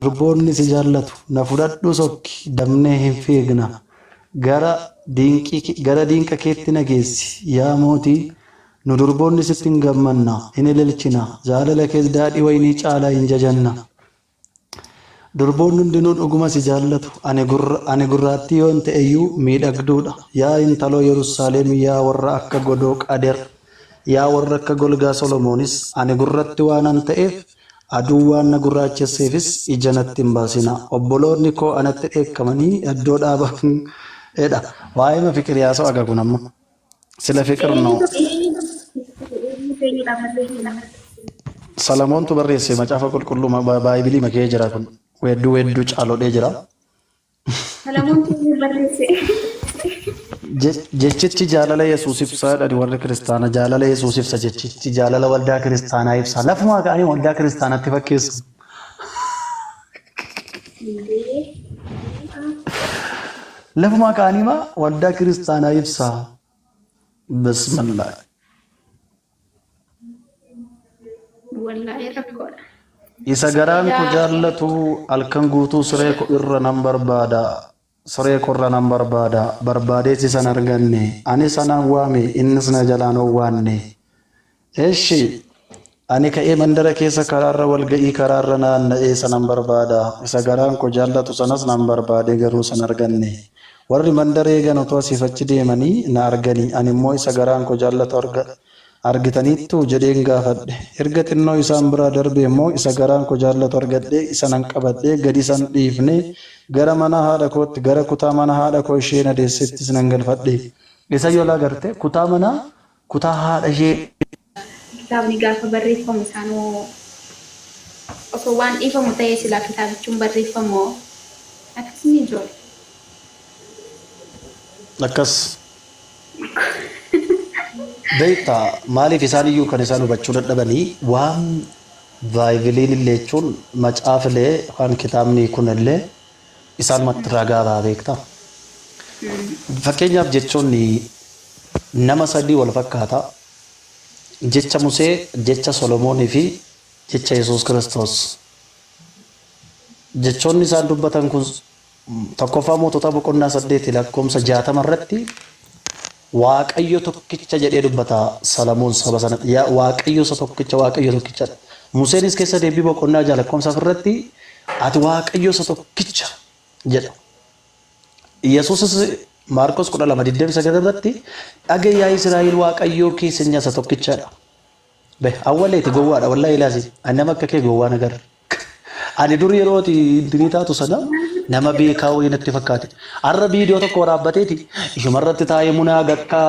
Durboonni si jaallatu. Na fudhadhu sokki, dabnee hin fiigna. Gara gara diinqa keetti na geessi. Yaa mootii, nu durboonni sitti hin gammanna, hin ililchina, jaalala kees daadhii waynii caalaa hin jajanna. Durboonni hundinuu dhuguma si jaallatu. Ani gurra ani gurraattii yoon ta'e iyyuu miidhagduudha. Yaa intaloo Yerusaalem, yaa warra akka godoo Qader, yaa warra akka golgaa Solomoonis, ani gurratti waanan ta'eef, aduun waan na gurraachesseefis ija natti hin baasinaa. Obboloonni koo anatti dheekkamanii iddoo dhaaban dha. Waa'eema fiqirii haasa'u aga kun amma. Sila fiqir no. Eenyutu eenyudha barreesse? Salamoontu barreesse macaafa qulqulluu baayibilii makee jira kun. Weedduu weedduu caalodhee jira. Salamoontu eenyu barreesse? Jechichi jaalala Yesuus ibsa jedhani warri kiristaana jaalala Yesuus ibsa jechichi jaalala waldaa kiristaanaa ibsa. Lafumaa ka'anii waldaa kiristaanaatti fakkeessu. Lafumaa ka'anii maa waldaa kiristaanaa ibsa. Bismillah. Wallaahi rakkoodha. Isa garaan koo jaallatu halkan guutuu siree koo irra nan barbaada. Siree koo irra nan barbaada. Barbaadees isa hin arganne. Ani isa nan waame, innis na jalaan owwaanne. Eshi, ani ka'ee mandara keessa karaarra walga'ii karaarra naanna'ee isa nan barbaada. Isa garaan koo jaallatu sanas nan barbaade garuu isa hin arganne. Warri mandara eegan utuu asiif achi deemanii na argani. Ani immoo isa garaan koo jaallatu arga argitaniittuu? jedheen gaafadhe. Erga xinnoo isaan biraa darbee immoo isa garaan koo jaallatu argadhee isa nan qabadhee gadi isa hin dhiifne gara mana haadha kootti gara kutaa mana haadha koo ishee na deessettis nan galfadhe. Isa yoo agarte kutaa manaa kutaa haadha ishee Kitaabni gaafa barreeffamu isaanoo osoo waan dhiifamu ta'ee silaa kitaabichuun barreeffamu akkasni ijoole. Akkas. Beektaa maaliif isaan iyyuu kan isaan hubachuu dadhabanii waan baaybiliin illee jechuun macaafilee yookaan kitaabni kun illee isaanumatti ragaa ba'a beektaa. Fakkeenyaaf jechoonni nama sadii wal fakkaata. Jecha Musee, jecha Solomoonii fi jecha Yesuus Kiristoos. Jechoonni isaan dubbatan kun tokkoffaa mootota boqonnaa 8 lakkoomsa 60 irratti Waaqayyo tokkicha jedhee dubbata Salamoon saba sanatti. Yaa Waaqayyo isa tokkicha Waaqayyo tokkichadha. Museenis keessa deebii boqonnaa 6 lakkoomsa 4 irratti ati Waaqayyo isa tokkicha jedha. Yesuusis Maarqos 12:29 irratti dhaga'i yaa Israa'el Waaqayyoo keessa isa tokkichadha. Be awwaleeti gowwaadha wallahi ilaasi ani nama akka kee gowwaa nagarre. Ani dur yeroo ati intinii taatu sana nama beekaa wayii natti fakkaate. Har'a viidiyoo tokko waraabbateeti ishumarratti taa'ee munaa gakka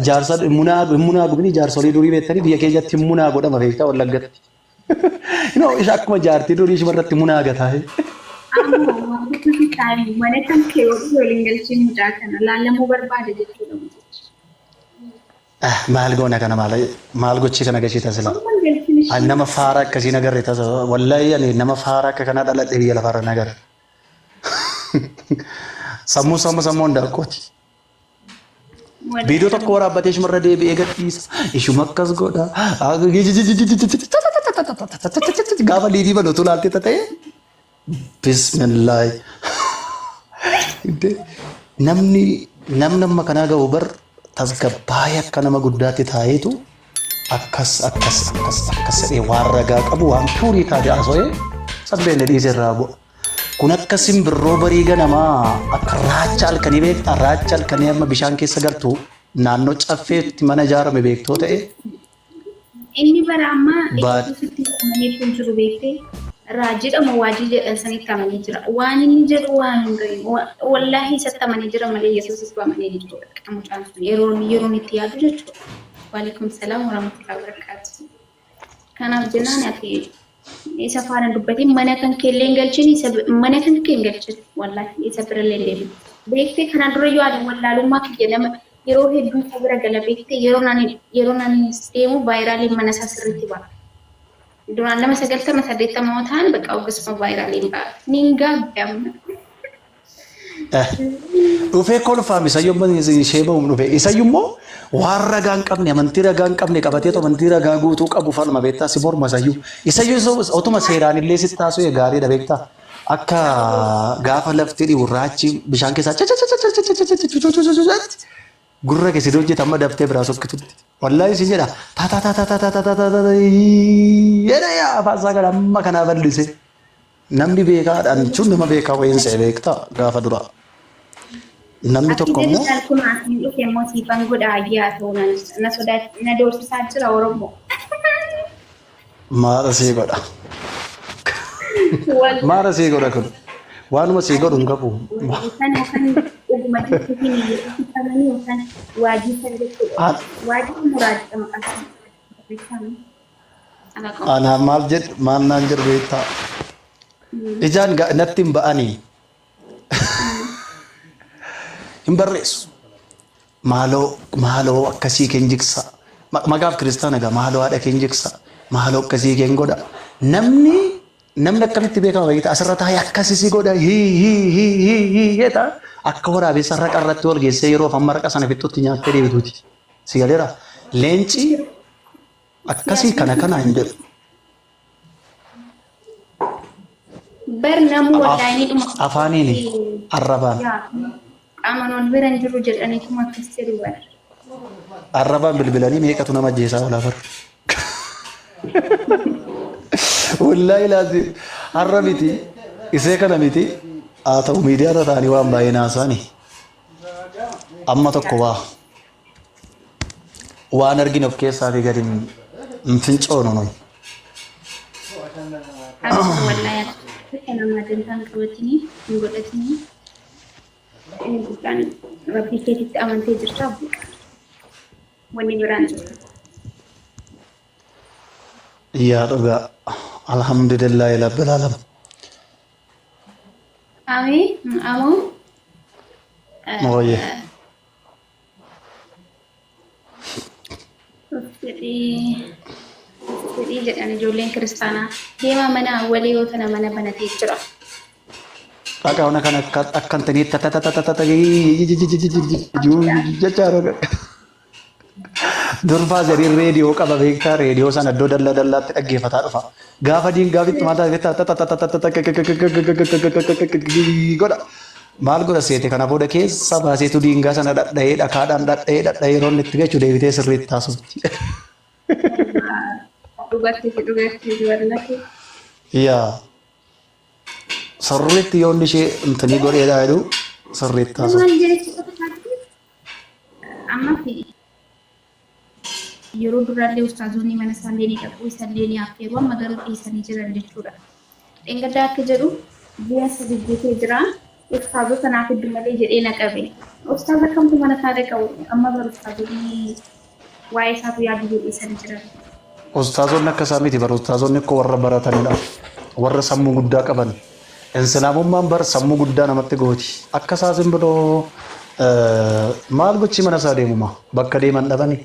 jaarsa munaa munaa gubini jaarsolii durii beektanii biyya keenyatti munaa godhama beektaa wallaggatti. No isha akkuma jaartii durii ishumarratti munaa gataa'e. Ammoo waan akkasii taa'ee mana kan kee waliin galchiin mucaa kana laalamuu barbaada jechuudha mucichi. Ah, maal goona kana maal maal gochii kana gashii sila. Ani nama faara akkasii nagarre tasa wallahi ani nama faara akka kanaa dhaladhe biyya lafarra nagarre. Sammuu sammuu sammuu handaaqqooti. Viidiyoo tokko waraabbatee ishumarra deebi'ee gadhiisa. Ishuma akkas godha. Gaafa liivii banu utuu laaltee ta'e Bismillah. Namni namni amma kanaa ga'u bar tasgabbaa'ee akka nama guddaatti taa'eetu akkas akkas akkas akkas jedhee waan ragaa qabu waan tuurii taate haasa'ee sabbeenne dhiisee irraa bu'a. Kun akka simbirroo barii ganamaa akka raacha halkanii beektaa raacha halkanii amma bishaan keessa galtu naannoo caffeetti mana ijaarame beektoo ta'e Inni bara ammaa Yesuusitti amanee kun jiru beektee raajiidha moo waajii jedhan sanitti amanee jira. Waan inni jedhu waan hin gahin. Wallaahi isatti amanee jira malee Yesuusitti amanee hin jiru. Mucaan sun yeroo yeroon itti yaadu jechuudha. Waalaikum salaam warahmatullahi wabarakatuh. Kanaaf jennaan ati isa faana dubbatiin mana kan kee illee hin galchin isa mana kan kee hin galchin wallaahi isa bira illee hin deemin. Beektee kanaan dura yoo ani wallaalummaa kiyya nama yeroo hedduu isa bira gala beektee yeroo ani deemu vaayiraaliin mana isaa sirriitti ba'a. Duraan nama 90 80 yoo ta'an bakka oggessuma vaayiraaliin ba'a. Niin gaabbe amma. Dhufee kolfaam isayyuu amma ishee ba'uun dhufe isayyuu immoo waan ragaa hin qabne amantii ragaa hin qabne qabateetu amantii ragaa guutuu qabu falma beektaa si morma isayyuu isayyuu otuma seeraan illee sitti haasa'e gaariidha beektaa. Akka gaafa lafti dhibu raachi bishaan keessaa gurra keessatti hojjeta amma daftee biraa sokkitutti. Wallaahi si jedha ta ta ta ta ta ta ta ta ta ta jedha yaa afaan isaa kana amma kanaa bal'ise. Namni beekaadhaan jechuun nama beekaa wayiin se'e beektaa gaafa duraa. Namni Akki tokko jedhu immoo kun asiin dhufe immoo siifan godha ayyaa ta'uu na sodaa na doorsisaa jira Oromoo. Maala sii godha. Maala sii godha kun. Waanuma sii godhu hin qabu. Yookaan yookaan dhuguma jechuutiin qabanii yookaan waajii san jechuudha. Waajii muraadha maqaan isaa. Anaa maal jedhu maal naan jedhu beektaa. Ijaan natti hin ba'anii. Hin barreessu. Maaloo maaloo akkasii keen jigsa. Maqaaf kiristaana egaa maaloo haadha keen jigsa. Maaloo akkasii keen godha. Namni namni akkamitti beekama beektaa asirra taa'ee akkasii si godha hii hii hii hii hii jedha. Akka waraabessa raqa irratti wal geessee yeroo amma raqa sana fixxutti nyaattee deebituuti. Si galeera. Leenci akkasii kana kana hin jedhu. Bar namuu wallaahi ni dhuma. Afaaniini arrabaan. Qaamaan wal bira hin jiru jedhaniituma akkas jedhu bara. Arrabaan bilbilanii meeqatu nama ajjeesaa oolaa bar. Wallaahi laazim har'a miti isee kana miti haa ta'u miidiyaa irra ta'anii waan baay'ee naasaani. Amma tokko waa waan argine of keessaa fi gadi hin fincoonu nuyi. Abshir wallaahi akka namaa dantaan qabatini hin godhatini. Inni guddaan rabbii keetitti amantee jirta wanni biraan jiru. Yaa dhugaa alhamdulillahi rabbil alamin. Amee amoo Mooyye. Fedhii fedhii jedhan ijoolleen kiristaanaa deemaa mana awwalee yoo tana mana banatee jira. Dhaqa ona kana akka akka intanii tatatatata jechaa Durfaa jedhee reediyoo qaba beektaa reediyoo sana iddoo dallaa dallaatti dhaggeeffataa dhufa. Gaafa diin gaafitti maal taate beektaa godha. Maal godha seete kana booda keessa baaseetu diingaa sana dhadha'ee dhakaadhaan dhadha'ee dhadha'ee yeroo inni itti gachu deebitee sirriitti taasifti. Dhugaatti dhugaatti wallahi. Yaa sirriitti yoo inni ishee intanii godheedhaa jedhu sirriitti taasifti. Maal jedhetti amma fi yeroo duraallee ustaazonni mana isaallee ni dhaqu isallee ni affeeru amma garuu dhiisanii jiran jechuudha. Dheengaddaa akka jedhu ji'a 3 guutee jira. Ustaazota naaf fiddu malee jedhee na qabe. Ustaaza kamtu mana isaa dhaqa amma bar ustaazonni waa'ee isaatu yaaduu dhiisanii jiran. Ustaazonni akka isaa miti bar ustaazonni akka warra baratanidha. Warra sammuu guddaa qaban. Islaamummaan bar sammuu guddaa namatti gooti. Akka isaa simbiroo maal gochi mana isaa deemuma bakka deeman dhabani.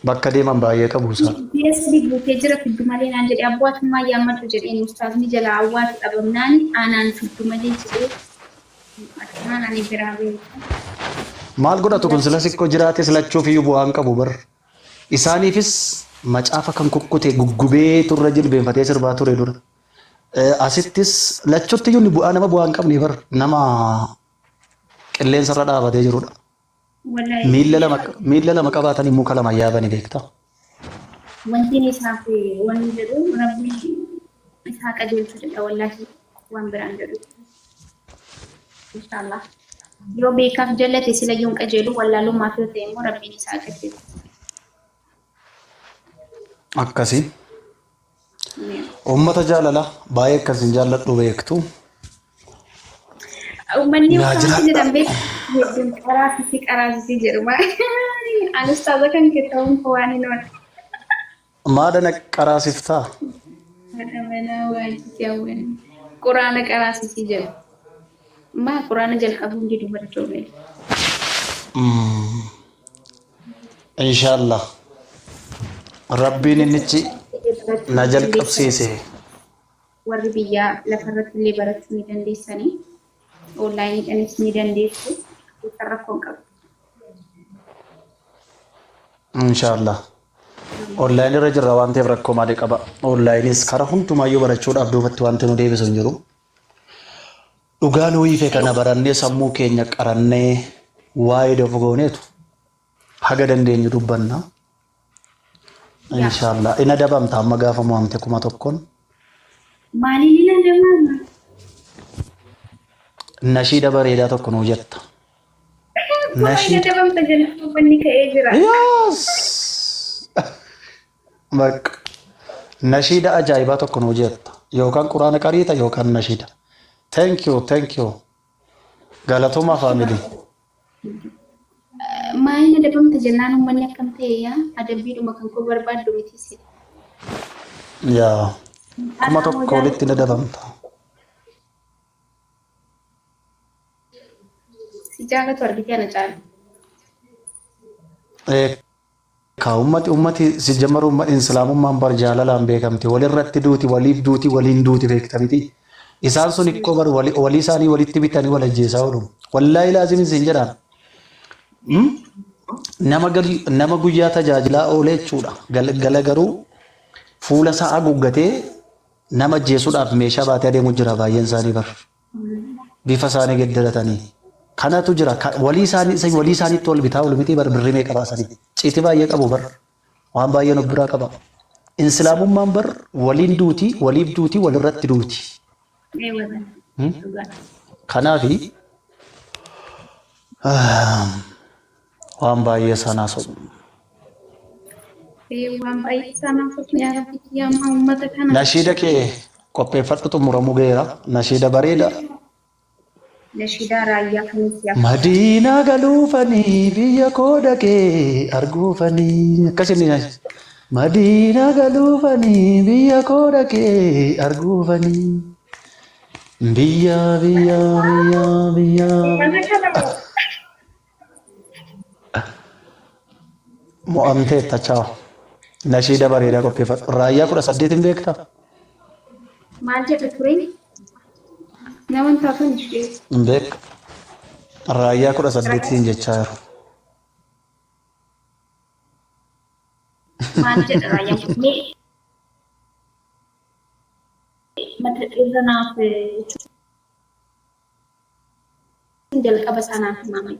Bakka deeman baay'ee qabu isaa. Ji'a 3 guutee jira fiddu malee naan jedhe abboo atummaa yaammadhu jedheen ustaazni jalaa awwaatu dhabamnaan aanaan fiddu malee jedhee akkanaan ani biraa beeku. Maal godhatu kun sila sikkoo jiraates lachuuf iyyuu bu'aa hin qabu bar. Isaaniifis macaafa kan kukkute guggubee turre jilbeenfatee sirbaa ture dura. Asittis lachutti iyyuu bu'aa nama bu'aa hin qabne bar nama qilleensa irra dhaabatee jirudha. Miilla lama qabaatanii muka lama yaabanii beektaa? Wanti isaaf wanni jedhu rabbi isaa qajeelchu jedha wallaahi waan biraan jedhu. Inshaallah. Yoo beekaaf jallate sila yoon qajeelu wallaalummaaf yoo ta'e immoo rabbiin isaa qajeelu. Akkasii. Uummata jaalala baay'ee akkasin jaalladhu beektu. Uummanni Naa ukkaamsi jiraadha. jedhan beektu hedduun qaraasisii qaraasisii jedhu. Ani ustaaza kan kee ta'uun koo waan hin oolle. Maadana qaraasiftaa? Haadha manaa waajjii hawwan. Quraana qaraasisii jedhu. Maa quraana jalqabuun didu barjoomee. Inshaallah. Rabbiin innichi na jalqabsiise. Warri biyyaa lafarratti illee barachuu ni dandeessanii. Onlaayiniidhaanis ni dandeessu. Kan rakkoo hin qabu. Inshaallah. Onlaayinii irra jirra waan ta'eef rakkoo maalii qaba? Onlaayinis karaa hundumaayyuu barachuudhaaf duubatti wanti nu deebisu hin jiru. Dhugaa nu hiife kana barannee sammuu keenya qarannee waa'ee dofu gooneetu haga dandeenyu dubbanna. Inshaallah in adabamta amma gaafa mo'amte 1000n. Maaliin hin adabama? Nashiida bareedaa tokko nuu jetta. Kuma hin Nashiida. adabamta jedhu wanni ka'ee jira. Yes! Bakka. Nashiida ajaa'ibaa tokko nuu jetta. Yookaan quraana qariita yookaan nashiida. Thank you, thank you. Galatoomaa family. Maaliin adabamta jennaan uummanni akkam ta'e yaa adabbiidhuma kan koo barbaaddu miti si. Yaa 1000 olitti ni adabamta. Si jaalatu argitee ana caala. Ka ummati si jammaru ummati islaamummaan bar jaalalaan beekamti. Walirratti duuti, waliif duuti, waliin duuti beektamiti. Isaan sun ikkoo bar walii isaanii walitti bitanii wal ajjeesaa oolu. Wallaahi laazim siin jedhaan. Nama nama guyyaa tajaajilaa oolee jechuudha. Gala garuu fuula isaa haguuggatee nama ajjeesuudhaaf meeshaa baatee adeemu jira baay'een isaanii bar. Bifa isaanii geddaratanii. Kanatu jira. Walii isaanii walii isaaniitti wal bitaa oolu miti bar birrii meeqa baasanii. Ciiti baay'ee qabu bar. Waan baay'een of biraa qaba. Islaamummaan bar waliin duuti, waliif duuti, walirratti duuti. Kanaafi waan baay'ee sanaa sobu. Waan baay'ee sanaa sobu yaa Rabbi kiyya amma uummata kana. Nashiida kee qopheeffadhu xumuramuu ga'eera. Nashiida bareeda. Nashiidaa raayyaa kunis yaa. Madiinaa galuufanii biyya koo dhaqee arguufanii akkas inni Madiinaa galuufanii biyya koo dhaqee arguufanii biyya biyya biyya biyya. Mana kana moo? Mo'amteetta chaaw. Nashiida bareedaa qopheeffadhu. Raayyaa 18 hin beektaa? Maal jedha ture? Nama hin taatan ishee. Hin beektu. Raayyaa 18 jechaa jiru. Maal jedha raayyaan kun? Mee mata irra naaf jechuun jalqaba isaa naaf himame.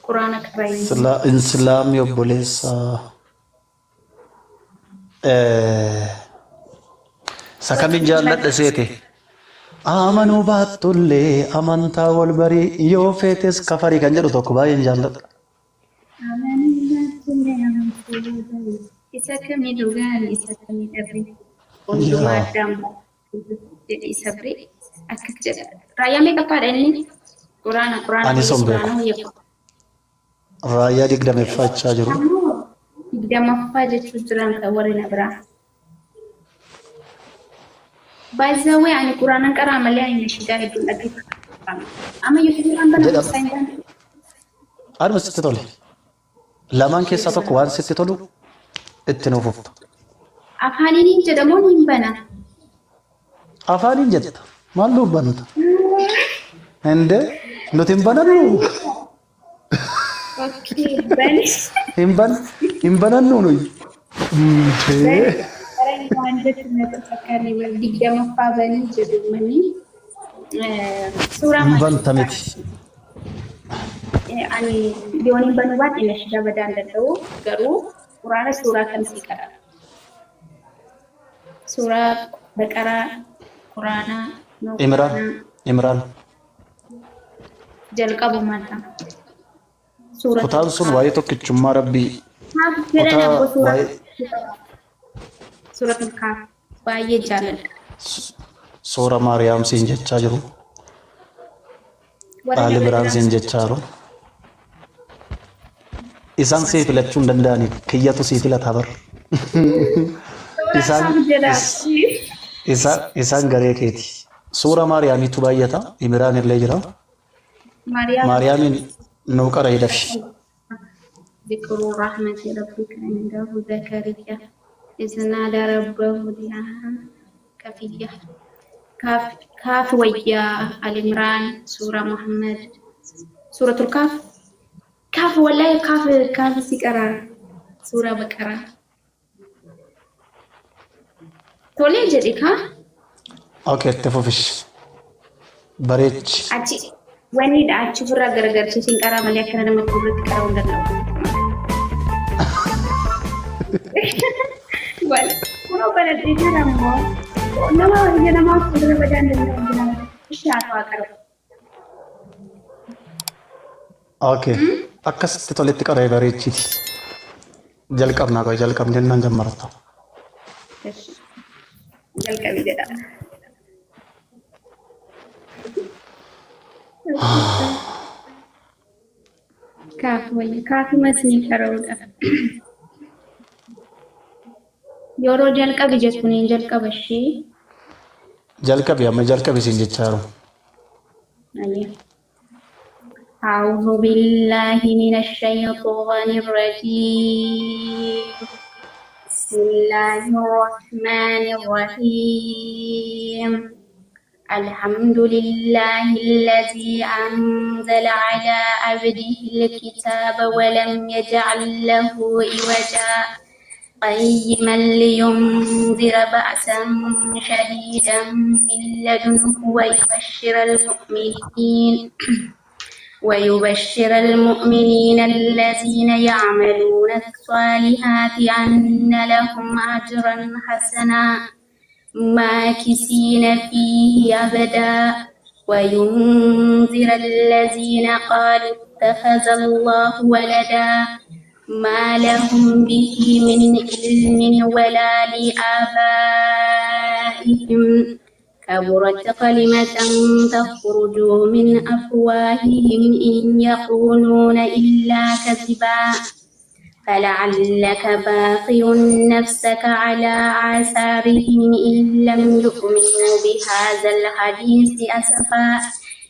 Quraana qara'ee. Islaamni obboleessa isa kamin jaalladha seete. Amanuu baattullee amantaa wal barii yoo feetes kafarii kan jedhu tokko baay'een jaalladha. Amanuu baattullee amantaa wal barii isa kamii dhugaan isa kamii dhabri hundumaa addaan jedhi sabri akkas jedha. Raayyaa meeqaffaadha inni? Quraana quraana Ani son beeku. Quraana hoyya. Raayyaa digdameeffachaa jiru. Ammoo 20ffaa jechuun jiran kan warri na biraa. Baay'ee ani quraanan qaraa malee ani nashiidaa hedduun dhaggeeffadha. Amma yuutuubiidhaan bana Jedhama. gosa hin baane. Anuma sitti tole. Lamaan keessaa tokko waan sitti tolu itti nuuf fufta. Afaaniin hin jedhamuun hin bana. Afaaniin jetta. Maal nuuf banta? Hindee nuti hin banannu. Okay, bani. Hin ban hin banannu nuyi. Hindee. Waan jettu natti fakkaate wal 20ffaa banii jedhu manni. Suuraa Hin maal banta miti. Ani yoon hin banuu baadhe nashidaa badaa hin danda'u garuu quraana suuraa kam sii qara? Suuraa Baqaraa, Quraanaa, noo Imraan. Quraanaa Imraan. jalqabumarraa. Suura Kutaan sun waa'ee tokkichummaa Rabbii. Kaaf jedhan Kutaa abbo suura waa'ee suuratul Kaaf baay'ee jaaladha. Suura Maariyaam siin jechaa jiru. Warra Ali nama Biraan biraa siin jechaa jiru. Isaan sii filachuu hin danda'aniif kiyyatu sii filataa bar. Suura Isaan Kaaf jedha. isaan garee keeti. Suura Maariyaamiitu baay'ata. Imiraan illee jira. Maariyaam. Maariyaamiin nuu qara hidafi. ذكر رحمة ربك عنده زكريا إذ نادى ربه نداء خفيا كاف كاف ويا آل عمران سورة محمد سورة الكاف كاف والله كاف كاف سيقرا سورة بقرة Tolee jedhi kaa. Okay, itti fufish. Bareechi. Achi wanni dha achi ofirraa garagarsiisiin qaraa malee akkana nama fuulduratti qara'uu hin danda'u. Wal kunoo baladhee jira immoo nama ija namaa fuuldura badaa hin danda'u jira. Ishee haa ta'u qara'u. Okay. Akkasitti toletti qara'ee bareechiiti. Jalqabnaa qoy jalqabni jennaan jammarta. Jalqabi jedha. Kaafi wayya kaafi masnii qara'uudha. Yeroo jalqabi jettu niin jalqaba ishee. Jalqabi amma jalqabi siin jechaa jiru. أيوه. أعوذ بالله من الشيطان الرجيم. بسم الله الرحمن الرحيم. الحمد لله الذي أنزل على عبده الكتاب ولم يجعل له عوجا. قيما لينذر بأسا شديدا من لدنه ويبشر المؤمنين الذين يعملون الصالحات أن لهم أجرا حسنا ماكثين فيه أبدا، وينذر الذين قالوا اتخذ الله ولدا ما لهم به من علم ولا لآبائهم. كبرت كلمة تخرج من أفواههم إن يقولون إلا كذبا. فلعلك باخع نفسك على آثارهم إن لم يؤمنوا بهذا الحديث أسفا.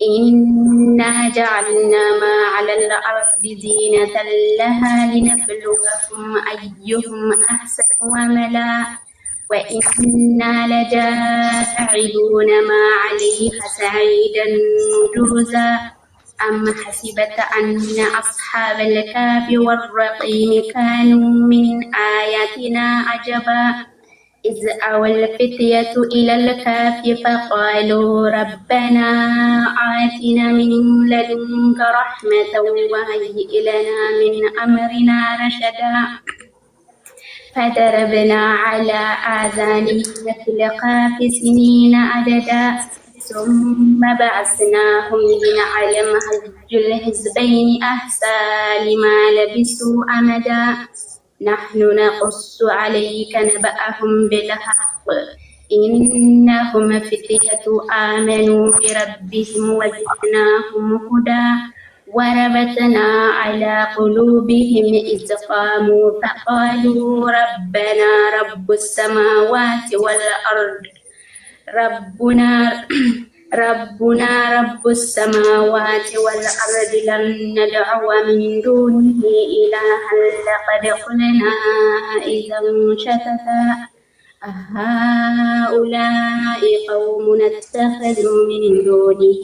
إنا جعلنا ما على الأرض زينة لها لنبلوهم أيهم أحسن عملا وإنا لجاعلون ما عليها صعيدا جرزا. أم حسبت أن أصحاب الكهف والرقيم كانوا من آياتنا عجبا؟ إذ أوى الفتية إلى الكهف فقالوا ربنا آتنا من لدنك رحمة وهيئ لنا من أمرنا رشدا. فضربنا على آذانهم في الكهف سنين عددا ثم بعثناهم لنعلم أي الحزبين أحصى لما لبثوا أمدا. نحن نقص عليك نبأهم بالحق إنهم فتية آمنوا بربهم وزدناهم هدى. وربطنا على قلوبهم إذ قاموا فقالوا ربنا رب السماوات والأرض ربنا رب السماوات والأرض لن ندعو من دونه إلها لقد قلنا إذا شططا. هؤلاء قوم اتخذوا من دونه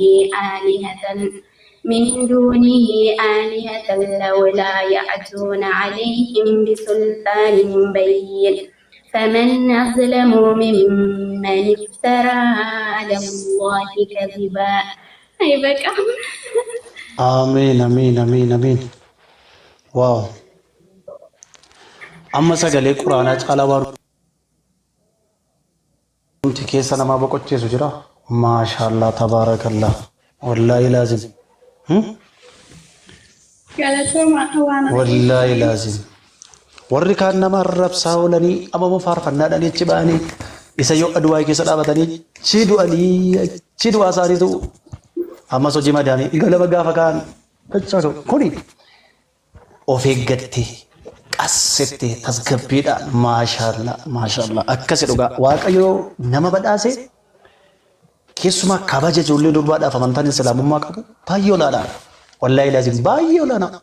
آلهة لولا يأتون عليهم بسلطان بين. فمن أظلم ممن افترى على الله كذبا. أي بكى. Amiin, amiin, amiin, amiin. Wow. Amma sagalee quraanaa caalaa waan wanti keessa namaa boqochiisu jira. Maashaallah, tabaarakallah. Wallaahi laazim. Galatooma waan. Wallaahi laazim. Warri kaan nama arrabsaa oolanii amma faarfannaadhaan achi ba'anii isa yoo aduwaa keessa dhaabatanii achi du'anii achi du'aa isaaniitu ammas hojii madaanii galama gaafa kaan kuni of eeggattee qassette tasgabbiidhaan, maashaallah, maashaallah, akkasi dhugaa Waaqayyo nama badhaase. Keessumaa kabaja ijoollee durbaadhaaf amantaan islaamummaa qabu baay'ee olaanaadha. Wallaahi laazim baay'ee olaanaa.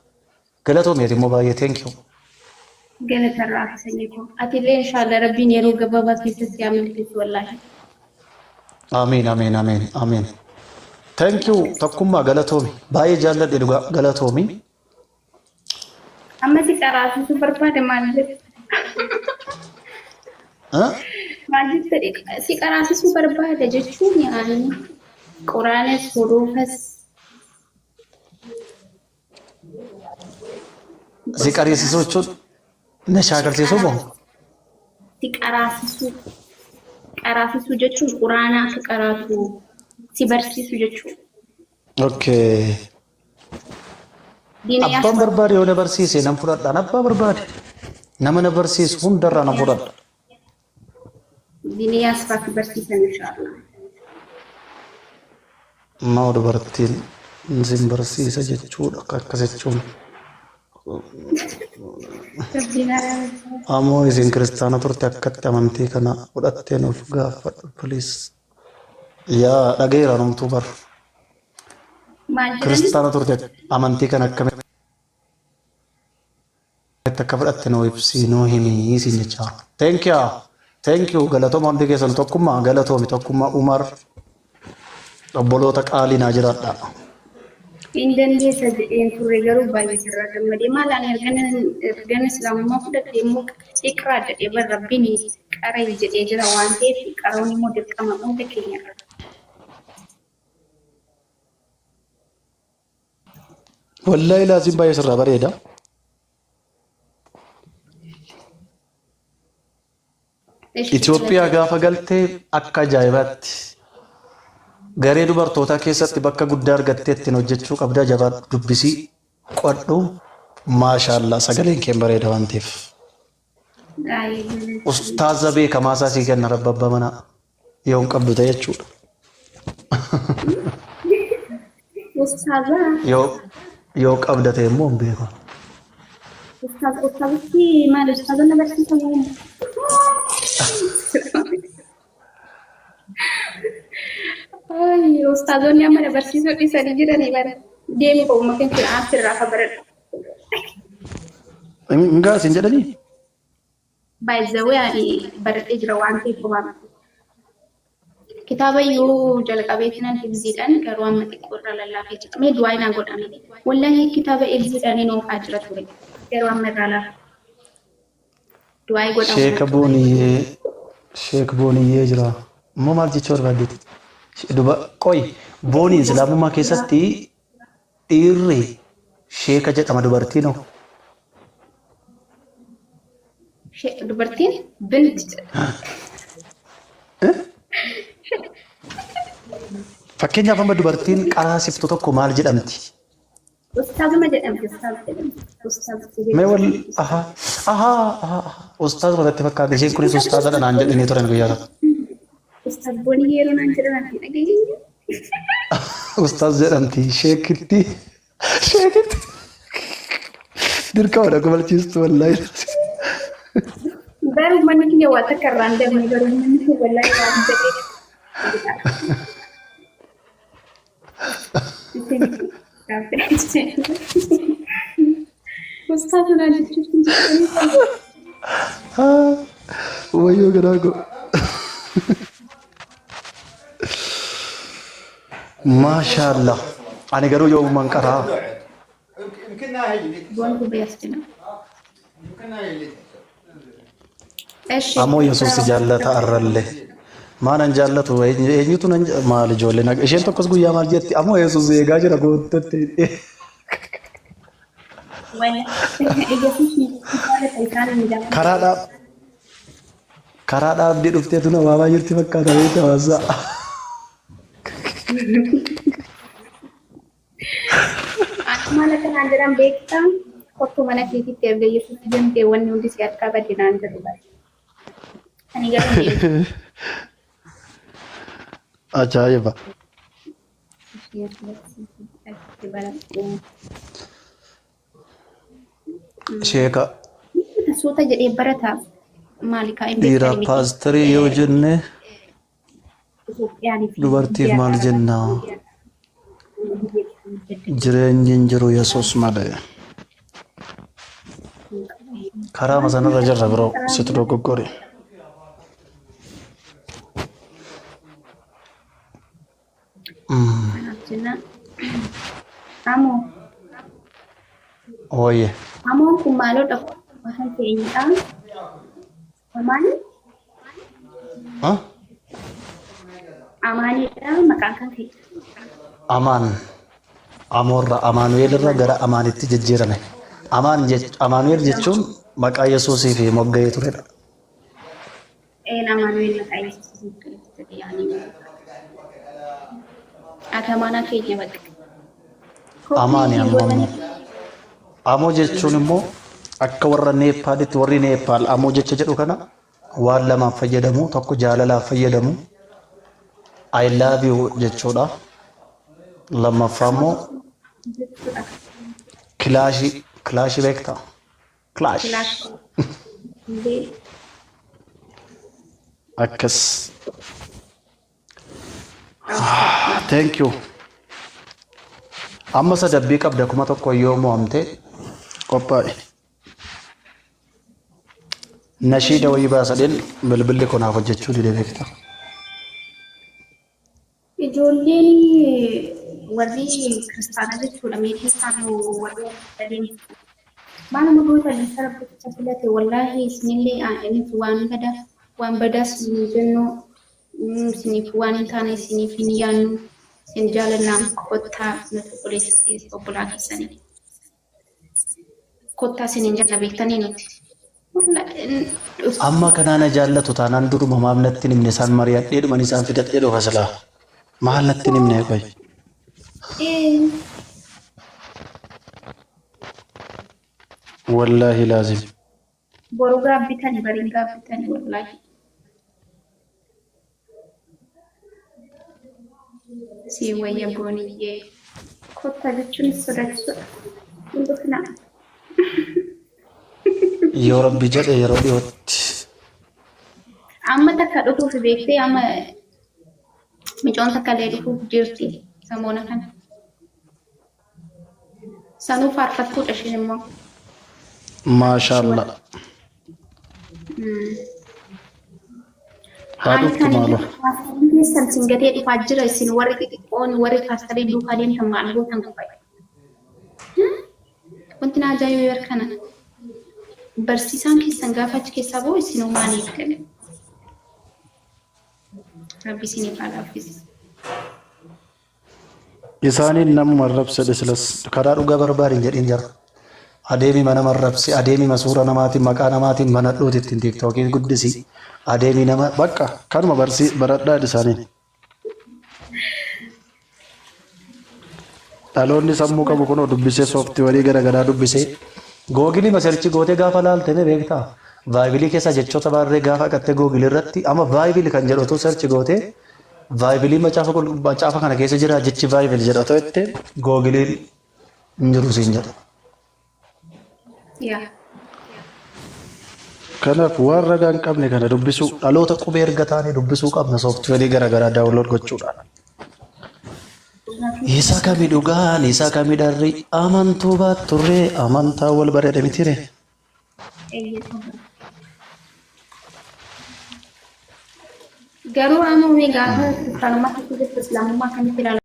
Galatoomeeti immoo baay'ee, thank you. Galatarraa sanyii koo. Ati illee inshaallah Rabbiin yeroo gabaabaa keessatti haa milkeessu wallaahi. Amiin, amiin, amiin, amiin. Thank you, Tokkummaa, galatoomi. Baay'ee jaalladhe dhugaa, galatoomi. Amma si qaraasisuu barbaade, maal jette? Maal jette? Si qaraasisuu barbaade jechuun yaani. Quraanas huruufas. Si qariisisuu jechuun na shaakalsiisuu moo? Si qaraasisuu. Qaraasisuu jechuun quraana akka qaraatu si barsiisu jechuudha. Okay. Diina Abbaan barbaade yoo na barsiise nan fudhadha. Abbaa barbaade nama na barsiisu hundarraa nan fudhadha. Diina yaasfaa si barsiisan inshaallah. Maa dubartiin sin barsiisa jechuudha akkas jechuun. Rabbiin araara. Ammoo isin kiristaana turte akkatti amantii kana fudhattee nuuf gaafadhu please. Yaa dhageera numtuu bar. Maal jedhani? Kiristaana turte amantii kana akkamitti akka fudhatte nuu ibsi nuu himi isin jechaa. Thank you. Thank you galatooma hundi keessan tokkummaa galatoomi tokkummaa Umar obboloota qaalii naa jiraadha. Hin dandeessa jedheen turre garuu baay'ee sirraa gammadee maal ani ergan islaamummaa fudhadhe immoo iqraa jedhee bar rabbiin qara'i jedhee jira waan ta'eef qaruun immoo dirqama hunda keenya irra. Wallaahi laazim baay'ee sirraa bareeda. Itoophiyaa gaafa galtee akka ajaa'ibaatti garee dubartootaa keessatti bakka guddaa argattee ittiin hojjechuu qabda jabaa dubbisii qodhu maashaallaa sagaleen kee bareeda waan ta'eef. Ustaaza beekamaa isaa sii kenna rabba abbaa manaa yoo hin qabdu ta'e jechuudha. Ustaaza Yoo qabda ta'e immoo hin beeku. Ustaaza ustaazichi maal ustaaza na barsiisa moo? Ay, ustaazonni amma na barsiisuu dhiisanii jiranii bara. Deemi qo'uma keessa asirraa akka baradhu. Hin gaa siin jedhanii? By the way, ani baradhee jira waan ta'eef homaa miti. Kitaaba iyyuu jalqabeetinan hifziidhaan garuu amma xiqqoo irraa lallaafee jira. Mee du'aa naa godhame. Wallahi kitaaba hifziidhaan hin oofaa jira ture. Garuu amma irraa laafa. Du'aa godhamu. Sheeka Booniyyee Sheek Booniyyee jira. Immoo maal jechuu barbaaddeeti? Duba qoy booniin islaamummaa keessatti dhiirri sheeka jedhama dubartiin hoo? Dubartiin bint jedhama. Fakkeenyaaf amma dubartiin qaraasiftu tokko maal jedhamti? Ustaazuma jedhamti. Ustaaz jedhamti. Ustaaz Mee wal ahaa ahaa ahaa ustaaz irratti fakkaata isheen kunis ustaazadha naan jedhanii turan guyyaa tokko. Ustaaz Boonii yeroo naan jedhan ati dhageenye. Ustaaz jedhamti sheekitti sheekitti dirqama dha kumalchiistu wallaahi. Garuu manni kiyya waa takka irraa hin dabne garuu manni kun wallaahi waan jedhee. Ustaaz naan jechuun jedhanii. Wayyoo garaa koo. Maashaallah. Ani garuu yoomumaan qaraa. Boon gubees jira. Eshi. Ammoo Yesuus si jaallata arralle. Maanan jaallatu eenyutu nan maal ijoollee nag isheen tokkos guyyaa maal jetti ammoo Yesuus eegaa jira goottatti. Yesuus ni jaalata isaan hin jaalatu. Karaa dhaab karaa dhaabdee dhufteetu na waamaa jirti fakkaata beekta hawaasaa. Ati maal akka naan jedhan beektaa? Kottu mana keetitti erga Yesuus deemtee wanni hundi si harkaa bade naan jedhu bara. Ani garuu hin deemu. Ajaa'iba. Achitti baradhu. Sheeka Suuta jedhee barata maali kaa hin dhiira beekani miti. paasterii yoo jenne Itoophiyaanii fi dubartiif biyya maal jenna? Jireenyi hin jiru Yesuus malee. Karaa sanarra jirra biroo situ dogoggore. Kanaaf jennaan. Amoo Ooyye. amoon kun maaloo afaan keenyadha. Amaan Ah? Amaanidha maqaan kan kee. Amaan Amoorra Amaanu'eel irra gara Amaanitti jijjiirame. Amaan Amaanu'eel jechuun maqaa Yesuusii fi mogga'ee turedha. Een, Amaanu'eel maqaa Yesuusii jedhe yaani. Ati amaanaa keenya bakka. Amaani amma immoo. Amoo jechuun immoo akka warra Neepaalitti, warri Neepaal amoo jecha jedhu kana waan lamaaf fayyadamu. Tokko jaalalaaf fayyadamu. "I love you" jechuudha. Lammaffaa immoo Jechuudha. Kilaashii, kilaashii beektaa? Kilaash. Kilaash. Bee. Akkas. Thank you. Amma sadabbii qabda, 1000 yoo mo'amte qophaa'e. Nashiida wayii baasadheen bilbilli kunaaf hojjechuu dide, beektaa? Ijoolleen warri kiristaanaa jechuudha. Mee keessaan warri adeemu. Maal nama goota isa rabbicha filate, wallaahi isinillee nuti waan badaas hin jennu, isiniif waan hin taane isiniif hin yaannu, isin jaalannaa, kottaa nuti obboleessa obbolaa keessanii. Kottaa isiniin jenna, beektanii nuti. Amma kanaa na jaallatu taanaan duruma maaf natti hin himne? Isaan mari'adhee dhuman isaan fidadhee dhufa silaa. Maal natti hin himne qoy? Wallaahi laazim. Boru gaabbitani, bariin gaabbitani, wallaahi. Si wayya booniyyee. Kottaa jechuun sodaachisuudha. Hin dhufnaa. Yoo Rabbi jedhe yeroo dhiyootti. Amma takka dhufuuf beektee, amma micoon takka illee dhufuuf jirti samoona kana. Sanuu faarfattuudha isheen immoo. Maashaallah. Haa dhuftu maaloo. Paastariin keessan isin gatee dhufaa jira, isin warri xixiqqoon warri paastarii duukaa deemtan maal gootan qofa. Wanti na ajaa'ibu yeroo kana barsiisaan keessan gaafa achi keessaa bahu isinuu maal eeggan? Rabbi isiniif haa laaffisu. Isaaniin namuma arrabsedhe silas karaa dhugaa barbaadin jedhin jira. Adeemi mana marrabsi, adeemi masuura namaatiin maqaa namaatiin mana dhuuti ittiin TikTokii guddisi. Adeemi nama bakka kanuma barsii baradhaa isaaniin. Dhaloonni sammuu qabu kunoo dubbisee, sooftiweerii garaagaraa dubbisee, Google ma search gootee gaafa laalte ni beektaa. Bible keessa jechoota baarree gaafa haqattee Google irratti amma Bible kan jedhu otoo search gootee, Bible macaafa kana keessa jira jechi Bible jedhu otoo jette, Googleiin hin jiru siin jedha. Yaa. Kanaaf waan ragaa hin qabne kana dubbisuu, dhaloota qubee erga taanee dubbisuu qabna sooftiweerii garaagaraa download gochuudhaan. Isa kami dhugaan, isa kami dharri, amantuu baatturree amantaa wal bareeda mitire. Garuu amma mee gaafa kiristaanummaa keessa jirtu islaamummaa akkamitti ilaalaa?